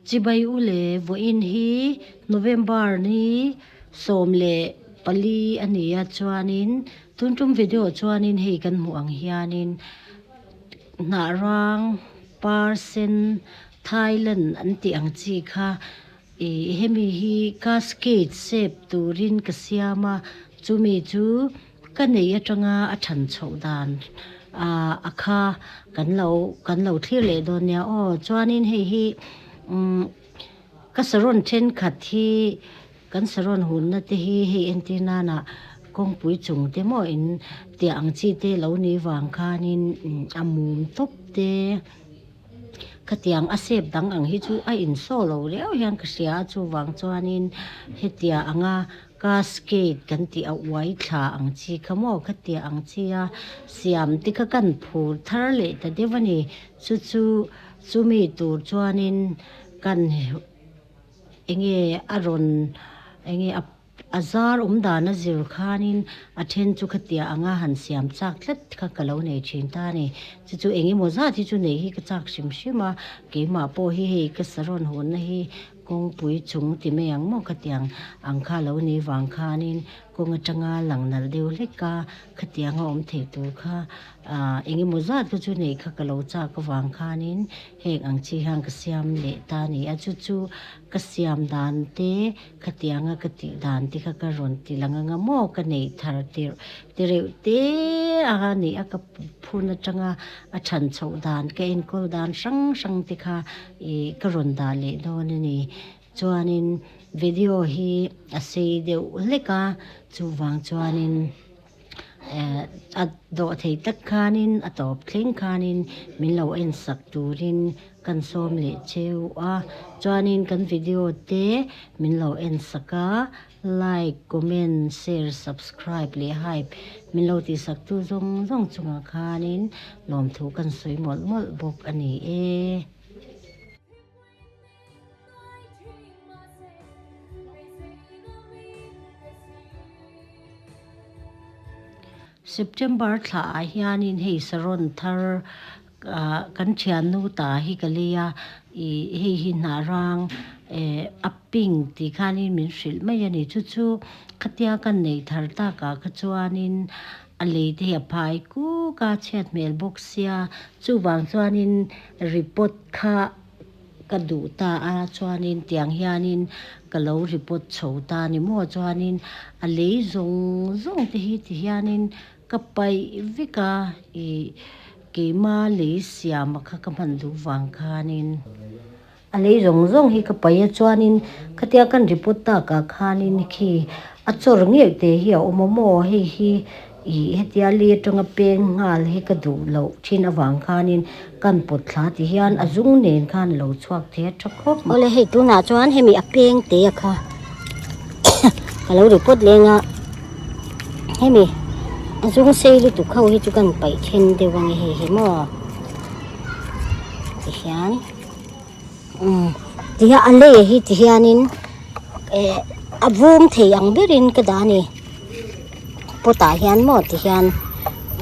Chibai u le vawiin hi November ni 14 a ni a chuanin tun tum video chuanin hei kan hmuh ang hianin hnah rang par sen Thailand an tih ang chi kha ih hemi hi cascade shape turin ka siam a chumi chu Ka neih atanga a than chhoh dan ah a kha kan lo kan lo thlir leh dawn nia aw. Chuanin hei hi umm ka saron thenkhat hi kan saron hunna te hi hei entir nana kawngpui chung te maw in tiah ang chi te lo ni vang khanin a mum tawp te khatiang a sep dang ang hi chu a insaw lo riau hian ka hria a chuvang chuanin hetiang anga Cascade kan tih a uai thla ang chi kha maw ka tia ang chi a, siam te kha kan phur thar leh ta deuh a ni. Chu chu chumi tur chuanin kan enge a rawn enge a a zar awm dan a zir khanin a then chu khatia anga han siam chak tlat kha ka lo nei thin ta a ni. Chu chu eng emaw zat hi chu nei hi ka chak hrim hrim a, keimah pawh hi hei ka saron hawnna hi Kawngpui chung ti mai ang maw khatiang ang kha lo ni vang khanin kawng atanga lang nalh deuh hlek a, khatiang a awm thei tur kha ah eng emaw zat kha chu neih kha ka lo chak avang khanin heng ang chi hian ka siam leh ta a ni a, chu chu ka siam dan te khatianga ka tih dan te kha ka rawn ti lang anga maw ka neih thar tirh ti reuh te a nih a ka phun atanga a chhan chhoh dan ka enkawl dan hrang hrang te kha Ih ka rawn dah leh dawn a ni. Chuanin video hi a sei deuh hlek a, chuvang chuanin eh a dawh thei tak khanin a tawp thleng khanin min lo en sak turin kan sawm leh cheu a. Chuanin kan video te min lo en sak a, like, comment, share, subscribe leh hype min lo tih sak tu zawng zawng chungah khanin lawmthu kan sawi mawlh mawlh bawk a ni e. September thla ah hianin hei saron thar ah kan thiannu ta hi ka lei a ih hei hi hnah rang eh a pink tih khanin min hrilh mai a ni chu chu khatia ka neih thar takah kha chuanin a lei te hi a phai kuk a chhiat hmel bawk sia chuvang chuanin report kha ka duh ta a chuanin tiang hianin ka lo report chho ta a ni maw chuanin a lei zawng zawng te hi ti hianin. Ka paih vek a, ih keima lei siam a kha ka hman duh vang khanin a lei zawng zawng hi ka paih a chuanin khatia kan report takah khanin khi a chawr ngeuh te hi a awm a maw hei hi ih hetia li atanga peng nghal hi ka duh loh thin avang khanin kan pawt thla ti hian a zung nen khan a lo chhuak thei a tha khawp mai. Awle hei tunah chuan hemi a peng te a kha ka lo report leng a hemi a zung sei lutuk ho hi chu kan paih then deuh ang hei hi maw ti hian umm ti hian a lei hi ti hianin eh a vum thei ang berin ka dah a ni. Pot ah hian maw ti hian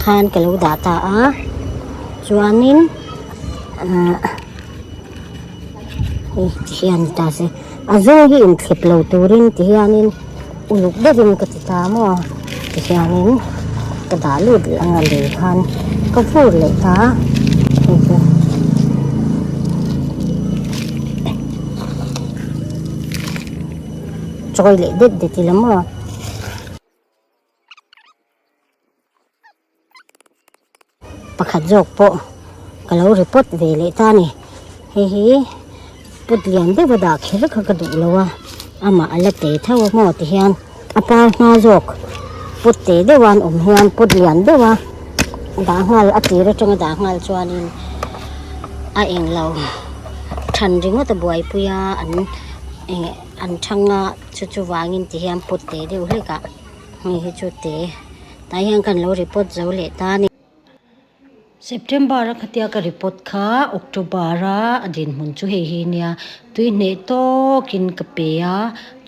khan ka lo dah ta a chuanin ahh hei ti hian ni ta se a zawng hi inthlep lo turin ti hianin uluk deuhin ka ti ta maw ti hianin ka dah lut leh anga lei khan ka vur leh ta a hei chu. Chawi leh det det ila maw. Pakhat zawk pawh ka lo report ve leh ta a ni. Hei hi put lian deuh a dah kher kha ka duh lo a, amah a la te tho a maw ti hian a par hma zawk put te deuh a an awm hian put lian deuh a dah nghal a tir atanga dah nghal chuanin a englo than ringawt a buaipui a an eng. An thang a chu chu vangin ti hian put teh deuh hlek ah hei hi chu te tah hian kan lo report zo leh ta a ni. September a khatia ka report kha October a a dinhmun chu hei hi nia tui hneh tawkin ka pe a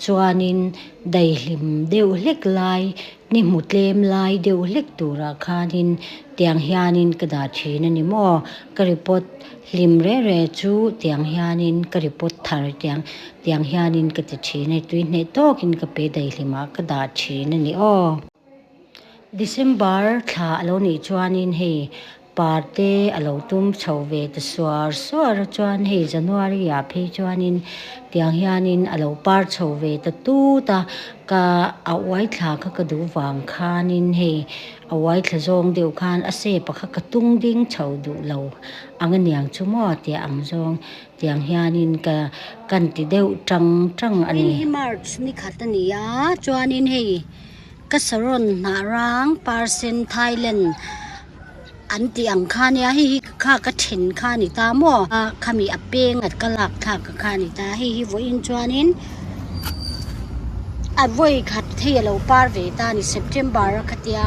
chuanin daihlim deuh hlek lai ni hmu tlem lai deuh hlek turah khanin tiang hianin ka dah thin a ni maw ka report hlim reh reh chu tiang hianin ka report thar tiang tiang hianin ka ti thin a ni tui hneh tawkin ka pe daihlimah ka dah thin a ni aw. December thla a lo nih chuanin hei par te a lo tum chho ve ta suar suar a chuan hei January ah phei chuanin tiang hianin a lo par chho ve ta tut a ka a uai thla kha ka duh vang khanin hei a uai thla zawng deuh khan a shape a kha ka tung ding chho duh lo ang a niang chu maw tih ang zawng tiang hianin ka kan ti deuh tang tang a ni. March ni khat a ni a chuanin hei. Ka saron hnah rang parsen Thailand an tih ang kha nia hei hi kha ka then kha a ni ta maw a khami a peng a ka lak thlak ka kha a ni ta hei hi vawiin chuanin a vawi khat hei a lo par ve ta a ni September a khatia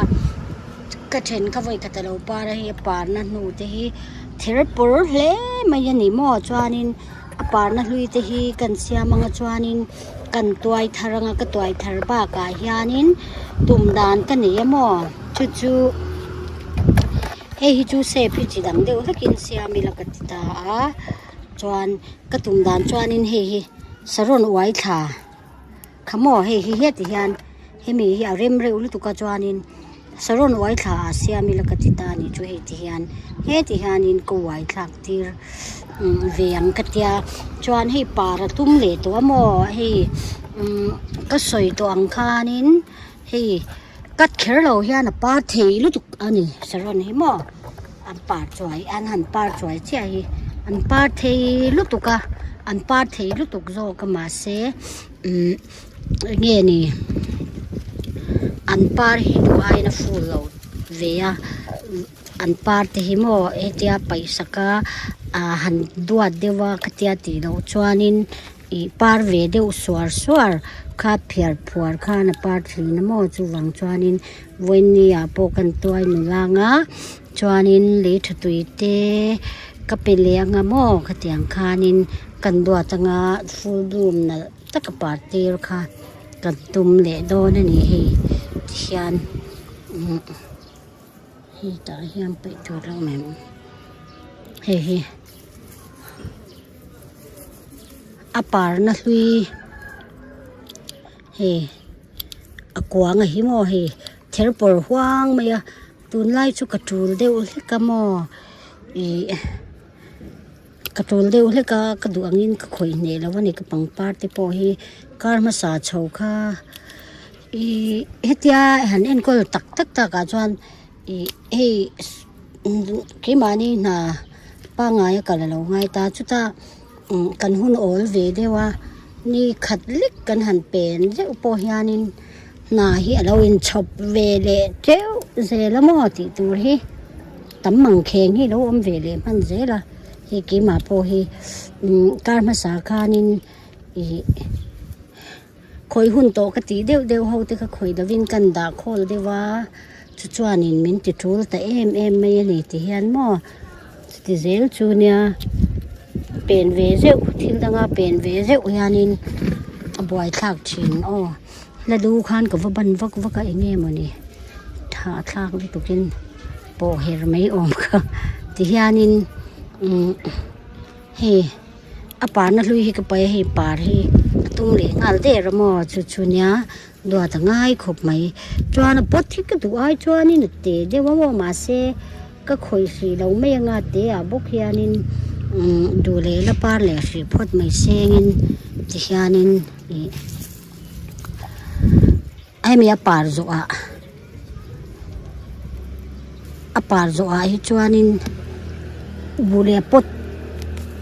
ka then kha vawi khat a lo par a hei a parna hnu te hi ther pawr hle mai a ni maw chuanin a parna hlui te hi kan siam anga chuanin. Kan tuai thar anga ka tuai thar bakah hianin tum dan ka nei a maw chu chu hei hi chu shape hi chi dang deuh hlekin siam ila ka ti ta a chuan ka tum dan chuanin hei hi saron uai thla kha maw hei hi heti hian hemi hi a rem reuh lutuk a chuanin saron uai thla ah siam ila ka ti ta a nih chu hei ti hian heti hianin ka uai thlak tir ve ang ka tia chuan hei par a tum leh tawh a maw hei umm ka sawi tawh ang khanin hei cut kher lo hian a par thei lutuk a ni saron hi maw an par chuai an han par chuai chiah hi an par thei lutuk a an par thei lutuk zawk a mahse umm eng nge ni an par hi duh aiin a full lo ve a an par te hi maw hetia paihsak a ah han duat deuh a khatia tih loh chuanin ih par ve deuh suar suar kha phiar phuar khan a par thin a maw chuvang chuanin vawiin ah pawh kan tuai nula anga chuanin lei tha tui te ka pe leh anga maw khatiang khanin kan duat anga full bloom nalh. taka par tir kha kan tum leh dawn a ni hei tihian umm hei tah hian paih tur a awm em hei hi a parna hlui hei a kuang a hi maw hei ther pawr huang mai a tunlai chu ka tul deuh hlek a maw ih. Ka tul deuh hlek a ka duh angin ka khawih hneh lo a ni ka pangpar te pawh hi kar hmasa chho kha ihh hetia han enkawl tak tak tak ah chuan ih hei keimahni hna pangngai a kal a lo ngai ta chuta umm kan hun awl ve deuh a ni khat lek kan han pen zeuh pawh hianin hna hi a lo inchhawp ve leh teuh zel a maw tih tur hi. Tam mangkheng hi lo awm ve leh hman zel a, hei keimah pawh hi umm kar hmasa khanin ih khawih hun tawh ka tih deuh deuh ho te kha khawih lovin kan dah khawl deuh a, chu chuanin min ti tul ta em em mai a ni ti hian maw chuti zel chu nia pen ve zeuh thil danga pen ve zeuh hianin a buaithlak thin aw hla lu khan ka va ban vak vak a eng nge mawni thahthlak lutukin. Pawh her mai awm kha tihianin umm hei a parna hlui hi ka paih a hei par hi a tum leh nghal der a maw chu chu nia duat a ngai khawp mai chuan a pot hi ka duh ai chuanin a te deuh a maw mahse ka khawih hrih lo mai anga te ah bawk hianin umm duh leh la par leh hrih phawt mai sengin tihianin ih. Hemi a par zawh ah a par zawh ah hi chuanin buh leh pot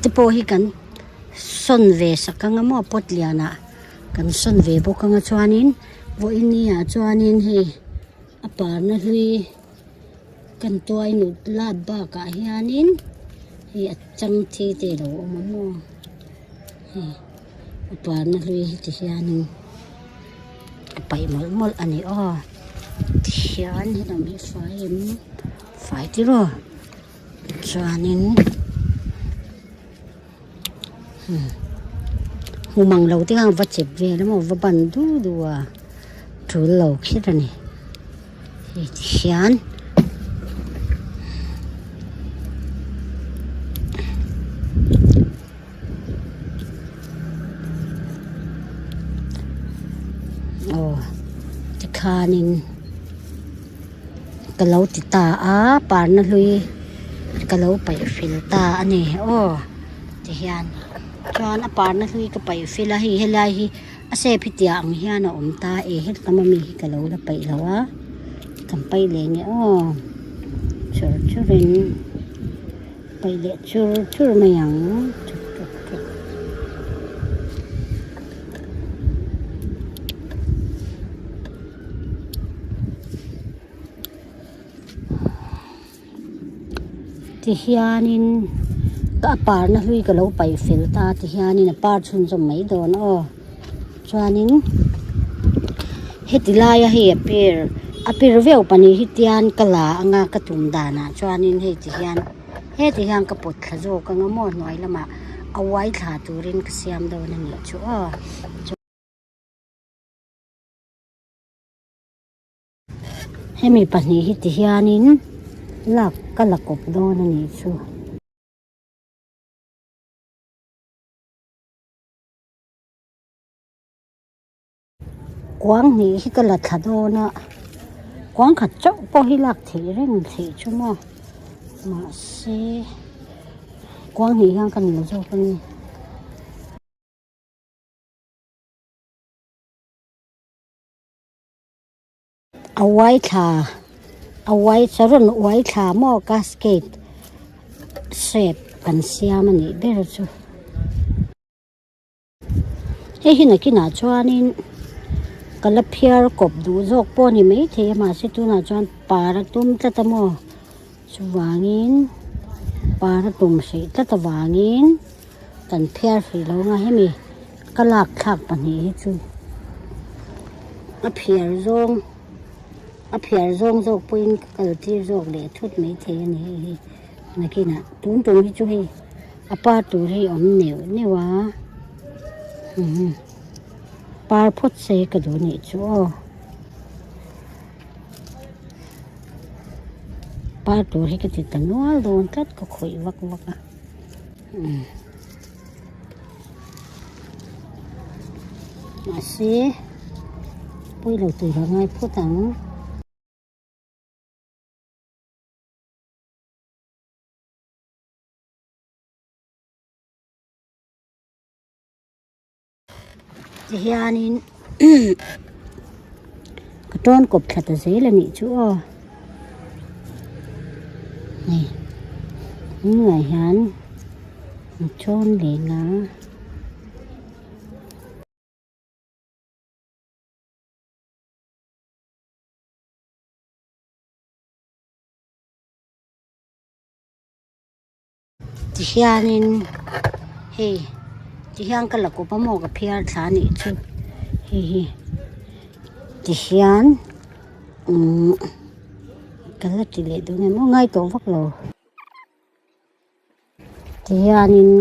te pawh hi kan sawn ve sak ang a maw pot lian ah kan sawn ve bawk ang a chuanin vawiin ni ah chuanin hei a parna hlui kan tuai nut lat bakah hianin hei a chang thi te a lo awm a maw hei. A parna hlui hi ti hianin a paih mawlh mawlh a ni aw tihian helam hi fai em fai tiraw. Chuanin hmu mang lo te khan va chep vel emaw va ban du du a tul lo kher a ni hei ti hian. Aw tikhanin ka lo ti ta a parna hlui ka lo paih fel ta a ni aw tihian chuan a parna hlui ka paih fel a hei helai hi a shape hi tiah ang hian a awm ta e helam ami hi ka lo la paih lo a kan paih leh nge aw chur churin. Paih leh chur chur mai ang chuk chuk chuk. Tihianin ka parna hlui ka lo paih fel ta tihianin a par chhunzawm mai dawn aw. Chuanin heti laia hei a pir a pir viau pahnih hi tian ka la anga ka tum danah chuanin hei ti hian heti hian ka pawt thla zawk anga maw hnuai lamah a uai thla turin ka siam dawn a nih chu aw. Hemi pahnih hi ti hianin lak ka la kawp dawn a nih chu. Kuang hnih hi ka la thla dawn a kuang khat chauh pawh hi lak theih reng theih chu maw mahse kuang hnih hian ka nil zawk a ni. A uai thla a uai saron uai thla maw cascade shape kan siam a nih ber chu. Hei hi nakinah chuanin ka la phiar kawp duh zawk pawh a ni maithei a mahse tunah chuan par a tum tlat a maw chuvangin par a tum hrih tlat avangin kan phiar hrih lo ang a hemi ka lak thlak pahnih hi chu a phiar zawng a phiar zawng zawk pawhin ka kal tir zawk leh thut maithei a ni hei hi nakinah tun tum hi chu hei. A par tur hi a awm neuh neuh a umm par phawt se ka duh nih chu aw par tur hi ka ti ta nual dawn tlat ka khawih vak vak a umm mahse pawi lo tur a ngai phawt ang. Tihianin ka tawn kawp thla ta zel a nih chu aw hei hnuaiah hian a tawn leh a. Tihianin hei tihian ka la kawp a maw ka phiar thla a nih chu hei hi tihian umm ka la ti leh dawn em aw ngai tawh vak lo tihianin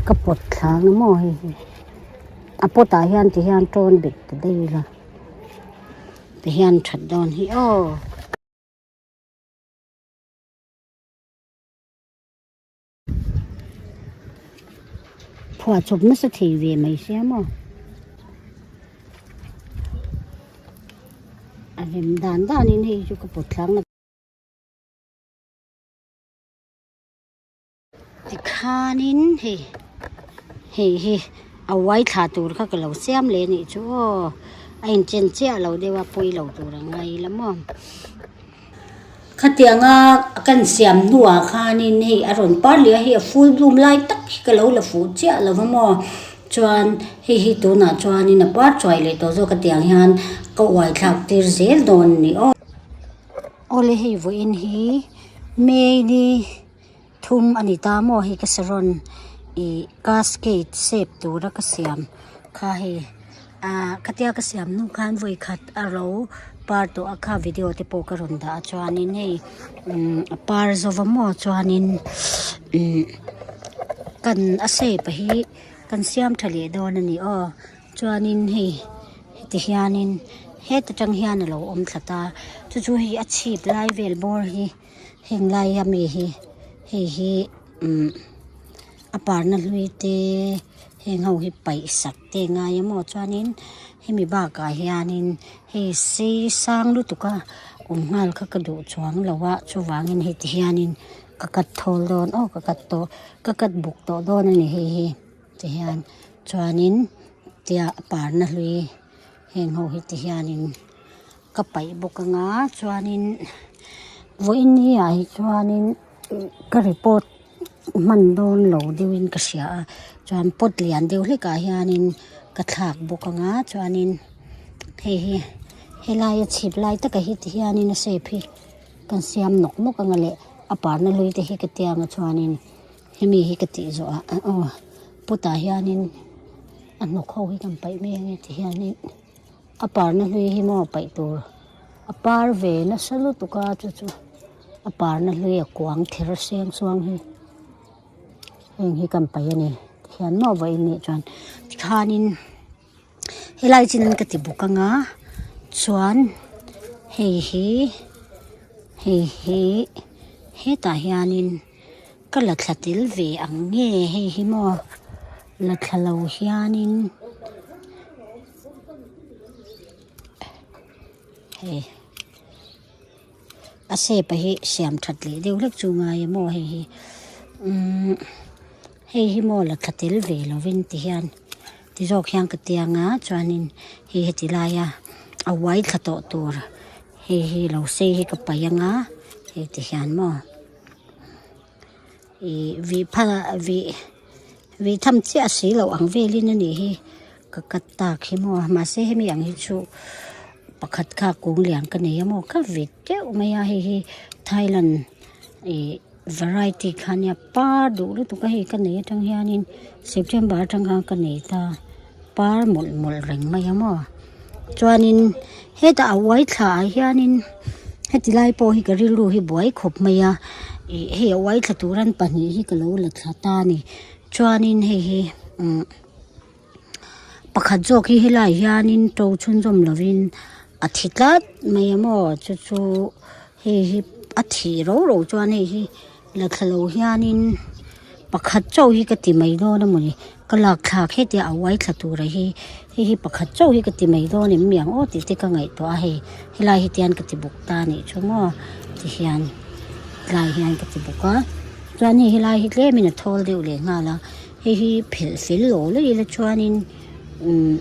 ka pawt thla ang maw hei hi a pot ah hian tihian tawn bet ta daih ila tihian that dawn hi aw. Phuah chawp nasa thei ve mai sia maw a rem dan dan in hei chu ka pawt thlang a tikhanin hei hei hi a uai thla tur kha ka lo siam leh anih chu aw a inchen chiah lo deuh a pawi lo tur a ngai ila maw. Khatianga kan siam hnuah khanin hei a rawn par leh a hei a full bloom lai tak hi ka lo la fuh chiah lo va maw chuan hei hi tunah chuanin a par chuai leh tawh zawk a tiang hian ka uai thlak tir zel dawn a ni aw. Awle hei vawiin hi May ni thum a ni ta maw hei ka saron ih cascade shape tura ka siam kha hei. Ahh khatia ka siam hnu khan vawi khat a ro par tawh a kha video te pawh ka rawn dah a chuanin hei umm a par zawva maw chuanin umm kan a shape a hi kan siam tha leh dawn a ni aw chuanin hei heti hianin heta tang hian a lo awm thla ta chu chu hei a chhip lai vel bawr hi heng lai ami hi hei hi umm a parna hlui te heng ho hi paih sak te a ngai a maw chuanin hemi bakah hianin hei sei sang lutuk a awm nghal kha ka duh chuang lo a chuvangin heti hianin ka cut thawl dawn aw ka cut tawh ka cut buk tawh dawn a ni hei hi tihian chuanin tia a parna hlui heng ho hi ti hianin ka paih bawk anga chuanin vawiin ni ah hi chuanin ka report hman dawn lo deuhin ka hria a chuan pot lian deuh hlek ah hianin ka thlak bawk anga chuanin hei hi helai a chhip lai takah hi ti hianin a shape hi kan siam nawk nawk anga leh a parna hlui te hi ka tia anga chuanin hemi hi ka tih zawh ah aw pot ah hianin a hnawk ho hi kan paih mai ange ti hianin. A parna hlui hi maw paih tur a par ve nasa lutuk a chu chu a parna hlui a kuang ther seng chuang hi heng hi kan paih a ni tihian maw vawiin nih chuan tikhanin helai chin ka ti bawk anga chuan hei hi hei hi hetah hianin ka la thla tel ve ang nge hei hi maw la thla lo hianin. Hei a shape a hi siam that leh deuh hlek chu ngai a maw hei hi umm hei hi maw la thla tel ve lovin ti hian ti zawk hian ka tiang a chuanin hei heti laia a uai thla tawh tur hei hi lo sei hi ka paih ang a hei ti hian maw ih vih phal vih vih tham chiah si loh ang velin a nih hi ka cut tak hi maw mahse hemi ang hi chu pakhat kha kung lian ka nei a maw ka vit deuh mai a hei hi Thailand ih variety kha nia par duh lutuk a hei ka nei atang hianin September atang khan ka nei ta par mawlh mawlh reng mai a maw chuanin hetah a uai thla ah hianin heti lai pawh hi ka rilru hi buai khawp mai a ih hei a uai thla tur an pahnih hi ka lo la thla ta a ni chuanin hei hi umm. Pakhat zawk hi helaiah hianin to chhunzawm lovin a thi tlat mai a maw chu chu hei hi a thih ro ro chuan hei hi la thla lo hianin pakhat chauh hi ka ti mai dawn a mawni ka lak thlak heti a uai thla tura hi hei hi pakhat chauh hi ka ti mai dawn em mi ang aw tih te ka ngaihtuah a hei helai hi tian ka ti bawk ta a nih chu maw tihian tlai hian ka ti bawk a chuan hei helai hi tlemin a thawl deuh leh nghal a. Hei hi phelh fel law law ila chuanin umm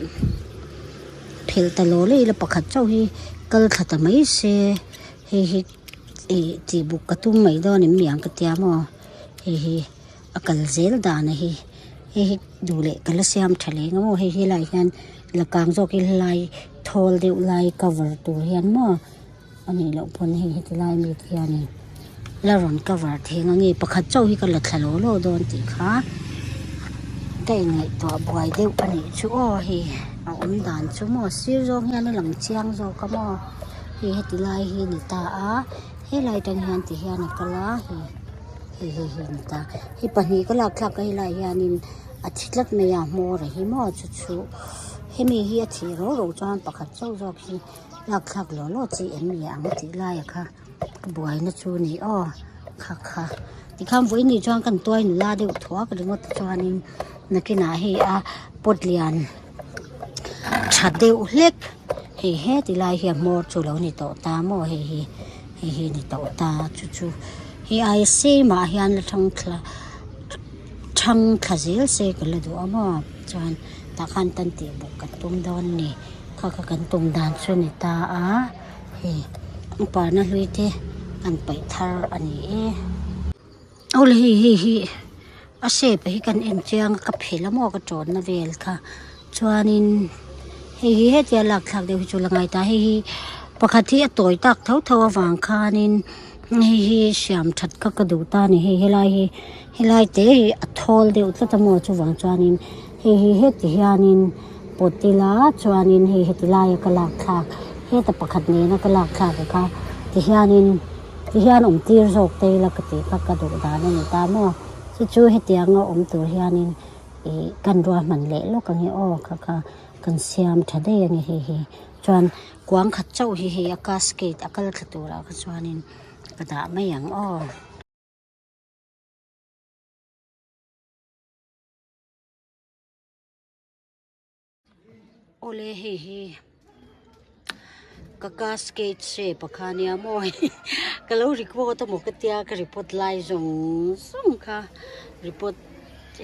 phelh ta law law ila pakhat chauh hi kal thla ta mai se hei hi ih tih buk ka tum mai dawn em ni ang ka tia maw hei hi a kal zel dan a hi hei hi duh leh ka la siam tha leh ang maw hei hi lai hian la kang zawk ila lai thawl deuh lai cover tur hian maw. A nih loh pawn hei heti lai mi te hianin la rawn cover theng ange pakhat chauh hi ka la thla law law dawn tih kha ka inngaihtuah buai deuh a nih chu aw hei a awm dan chu maw sir zawng hian a lang chiang zawk a maw hei heti lai hi a ni ta a helai atang hian ti hian a kal a hei hei hei hi a ni ta hei pahnih ka lak thlak a helaiah hianin a thi tlat mai a hmawr a hi maw chu chu hemi hi a thih ro ro chuan pakhat chauh zawk hi. Lak thlak law law chi em ni ang tih lai a kha ka buaina chu ni aw kha kha tikhan vawiin ni chuan kan tuai nula deuh thuak ringawt te chuanin nakinah hei a pot lian tha deuh hlek hei heti lai hi a hmawr chu lo ni tawh ta maw hei hi hei hi ni tawh ta chu chu hei aia sêmah hian la thang thla thang thla zel se ka la duh a maw chuan tah khan tan tih bawk kan tum dawn a ni. Kha kha kan tum dan chu ni ta a hei upa na hlui te an paih thar a ni e. Awle hei hei hi a shape hi kan en chiang a ka phel a maw ka tawnna vel kha chuanin hei hi hetia lak thlak deuh hi chu la ngai ta hei hi pakhat hi a tawi tak tho tho avang khanin hei hi siam that kha ka duh ta a ni hei helai hi helai te hi a thawl deuh tlat a maw chuvang chuanin hei hi heti hianin. pawt ila chuanin hei heti laia ka lak thlak heta pakhat nena ka lak thlak a kha tihianin tihian awm tir zawk te ila ka tih kha ka duh dan a ni ta maw chu chu hetianga awm tur hianin ih kan ruahman leh lawk ang e aw kha kha kan siam tha daih a ni hei hi chuan kuang khat chauh hi hei a cascade a kal thla turah kha chuanin ka dah mai ang aw. Awle hei hi ka cascade shape a kha nia maw ka lo record a maw ka tia ka report lai zawng zawng kha report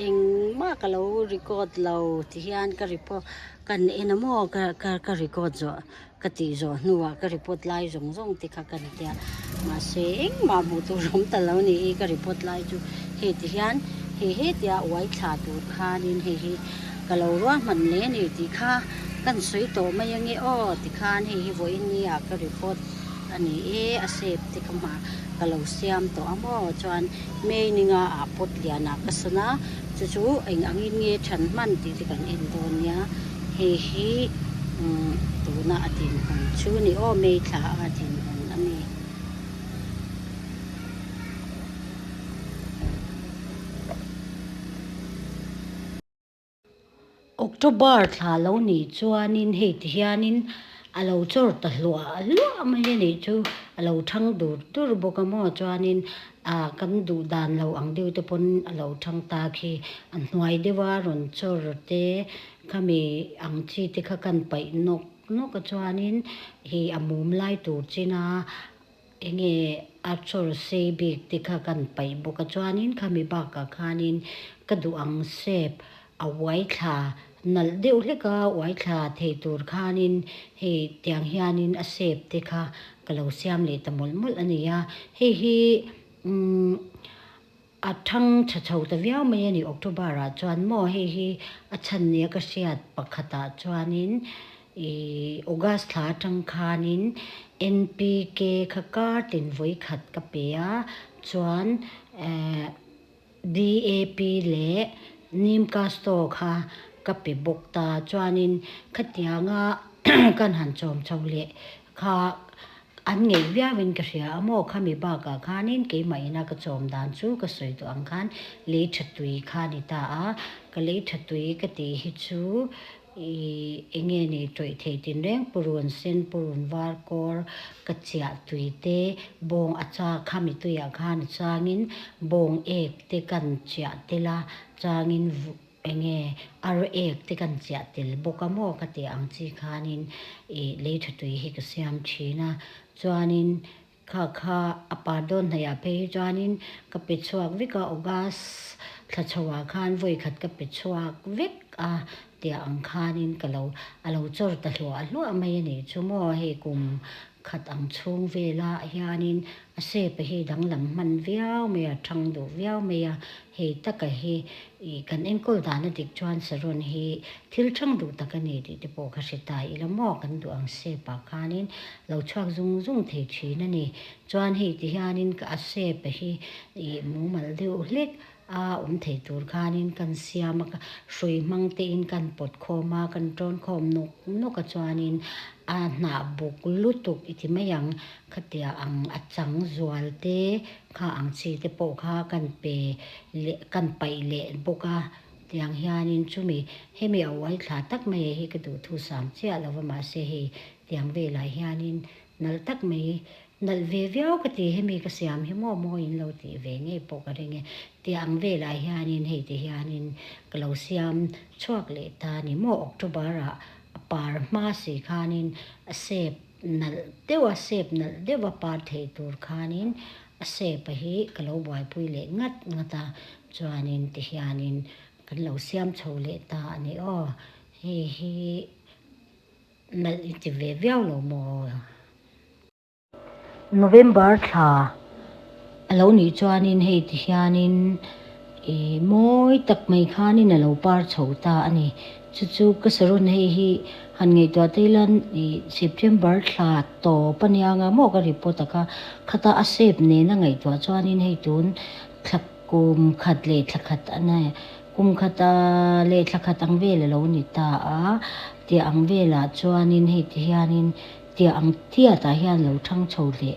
engmah ka lo record lo ti hian ka report kan en a maw ka ka ka record zawh ka tih zawh hnuah ka report lai zawng zawng te kha kan tia mahse engmah hmuh tur awm ta lo ni i ka report lai chu hei ti hian hei hetia uai thla tur khanin hei hi ka lo ruahman hle a ni tih kha kan sawi tawh mai ange aw tikhan hei hi vawiin nia ka report a ni e a shape te kha hma ka lo siam tawh a maw chuan May ninga ah pot lianah ka sawn a chu chu eng angin nge than hman tih te kan en dawn nia hei hi umm tuna a dinhmun chu ni aw May thla a dinhmun a ni. October thla lo nih chuanin hei ti hianin a lo chawr ta hluah hluah mai a nih chu a lo thang dur dur bawk a maw chuanin ah kan duh dan lo ang deuh te pawn a lo thang ta khi a hnuai deuha rawn chawr te khami ang chi te kha kan paih nawk nawk a chuanin hei a mum lai tur china Enge a chawr sei bik te kha kan paih bawk a chuanin khami bakah khanin ka duh ang shape a uai thla nalh deuh hlek a uai thla thei tur khanin hei tiang hianin a shape te kha ka lo siam leh ta mawlh mawlh a ni a hei hi umm a thang tha chho ta viau mai a ni October ah chuan maw hei hi a chhan nia ka hriat pakhatah chuanin Ih August thla atang khanin NPK kha kar tin vawi khat ka pe a, chuan eh DAP leh Nimcasto kha ka pe bawk ta. Chuanin khatianga kan han chawm chho leh kha an ngeih viauin ka hria a maw? Khami bakah khanin keimah ina ka chawm dan chu ka sawi tawh ang khan lei tha tui kha a ni ta a, ka lei tha tui ka tih hi chu Ih enge ni tawih thei tinreng purun sen purun var kawr ka chiah tui te bawng a cha khami tuiah khan a changin bawng ek te kan chiah tel a changin enge ar ek te kan chiah tel bawk a maw ka tih ang chi khanin ih lei tha tui hi ka siam thin a chuanin Kha kha a par dawn hnaihah phei hi chuanin ka pe chhuak vek a, August thla chhoah khan vawi khat ka pe chhuak vek a tiah ang khanin ka lo a lo chawr ta hluah hluah mai a nih chu maw hei kum khat ang chhung velah hianin a shape hi danglam hman viau mai a, thang duh viau mai a, hei taka hi ih kan enkawl dan a dik chuan saron hi thil thang duh tak a ni tih te pawh ka hre ta ila maw kan duh ang shape ah khanin lo chhuak zung zung thei thin a ni. Chuan hei ti hianin ka a shape hi ih mumal deuh hlek a awm thei tur khanin kan siam a, hrui hmang tein kan pawt khawm a, kan tawn khawm nawk nawk a chuanin a hnah buk lutuk i ti mai ang. Khatia ang a chang zual te kha ang chi te pawh kha kan pe leh kan paih leh bawk a. Tiang hianin chumi hemi a uai thla tak mai hi ka duhthusam chiah lo va mahse hei Tiang velah hianin nalh tak mai, nalh ve viau ka ti, hemi ka siam hi maw maw in lo tih ve ngei pawh ka ring e. Tiang velah hianin hei ti hianin ka lo siam chhuak leh ta ni maw October ah a par hma si khanin a shape nalh deuh a shape nalh deuh a par theih tur khanin a shape a hi ka lo buaipui leh ngat ngat a chuanin ti hianin kan lo siam chho leh ta a ni aw hei hi. Nalh i ti ve viau lo maw? November thla a lo nih chuanin hei ti hianin ih mawi tak mai khanin a lo par chho ta a ni. Chu chu ka saron hei hi han ngaihtuah te ila ih September thla tawp a nia nga maw ka report a kha khata a shape nena ngaihtuah chuanin hei tun thla kum khat leh thla khat a nia. Kum khat leh thla khat ang vel a lo ni ta a, tiah ang velah chuanin hei ti hianin tiah ang tiatah hian lo thang chho leh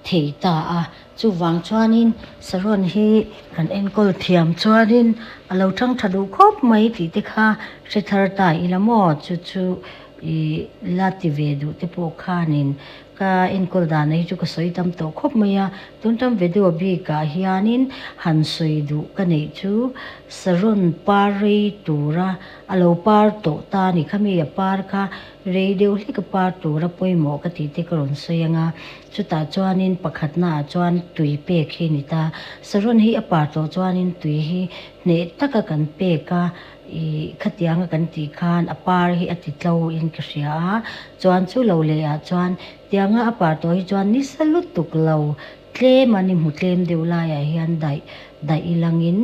thei ta a. Chuvang chuanin saron hi kan enkawl thiam chuanin a lo thang tha duh khawp mai tih te kha hre thar ta ila maw chu chu ih la ti ve duh te pawh khanin Ka enkawl dan hi chu ka sawi tam tawh khawp mai a, tun tam video bikah hianin han sawi duh ka neih chu saron par rei tura a lo par tawh ta a ni. Khami a par kha rei deuh hlek a par tura pawimawh ka tih te ka rawn sawi ang a, chutah chuanin pakhatnaah chuan tui pek hi a ni ta. Saron hi a par tawh chuanin tui hi hneh taka kan pek a. Ih khatianga kan tih khan a par hi a ti tlo in ka hria a, chuan chu lo leh ah chuan tianga a par tawh hi chuan nisa lutuk lo tlem a ni hmu tlem deuh laiah hian daih daih ilangin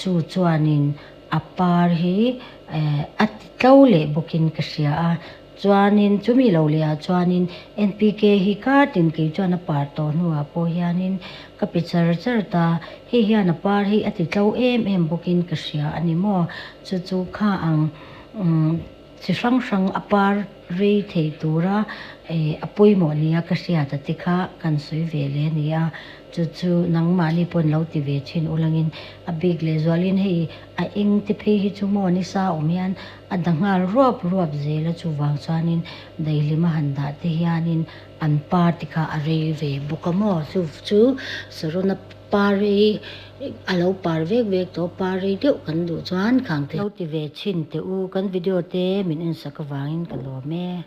chu chuanin a par hi eh a ti tlo leh bawkin ka hria a. Chuanin chumi lo leh ah chuanin NPK hi kar tin kei chuan a par tawh hnuah pawh hianin ka pe char char ta, hei hian a par hi a ti tlo em em bawkin ka hria a ni maw? Chu chu kha ang umm chi hrang hrang a par rei thei tura eh a pawimawh nia ka hriat a te kha kan sawi ve leh a ni a, chu chu nangmahni pawhin lo ti ve thin ulangin a bik leh zualin hei a eng te phei hi chu maw nisa awm hian A da nghal ruap ruap zel a, chuvang chuanin daihlim a han dah te hianin an par te kha a rei ve bawk a maw? Chu chu Saron-a par rei a lo par vek vek tawh, par rei deuh kan duh chuan khang te. Lo ti ve chhin teh u, kan video te min ensak avangin ka lawm e.